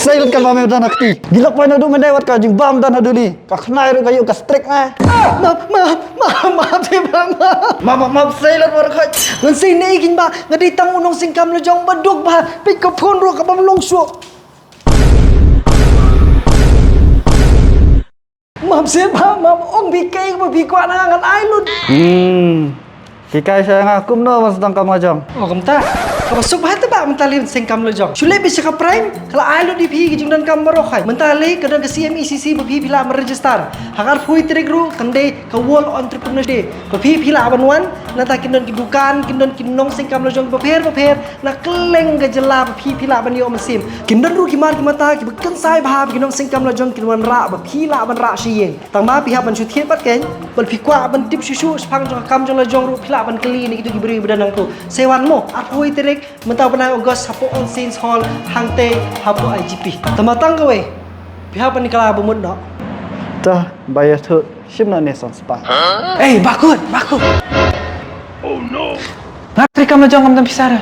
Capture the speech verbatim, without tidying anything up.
Silent ka bam ïa u dan ha kti. Gilak pai na du mendai wat ka jingbam dan ha duni. Ka khnai ruh ka ïoh ka strik na. Map, map, map, map, map, map. Map, map, map, silent wat ka. Ngan sei ne kin ba, nga dei tang u nongseng kam la jong ba duk ba. Pik ka phone ruh ka bam long shuh. Map se ba, map ong bi kai ba bi kwah na ngan ai lut. Hmm. Ki kai sha nga kumno ban sdang kam la jong. Oh, kumta. Kaba suk ba te ba mynta lei seng kam la jong. Shu leh beit sha ka prime, ka la ai lut ïa phi ki jingdon kam baroh hi. Mynta lei ka don ka C M E C C ba phi phi lah ban register. Ha ka arphew tarik ruh kan dei ka World Entrepreneur Day. Ba phi phi lah ban wan, nangta kin don ki dukan, kin don ki nongseng kam la jong bapher bapher, na kylleng ka jylla ba phi phi lah ban ïoh mynsiem. Kin don ruh ki mar ki mata kiba kynsai bha ba ki nongseng kam la jong kin wanrah ba phi lah ban rah sha ïing. Tang ba phi hap ban shu thied pat kein, bad phi kwah ban tip shuh shuh shaphang jong ka kam jong la jong ruh phi lah ban kylli na kito ki briew ba don hangto. Sa wan mo, arphew tarik mynta u bnai August hapoh All Saints Hall, hangtei hapoh I G P. Tang ba tang kawei, phi hap ban kylla ba mut noh. Ta ba ïathuh shim noh ne san spah. Ei, bakut, bakut. Nga trei kam la jong kam don pisa re.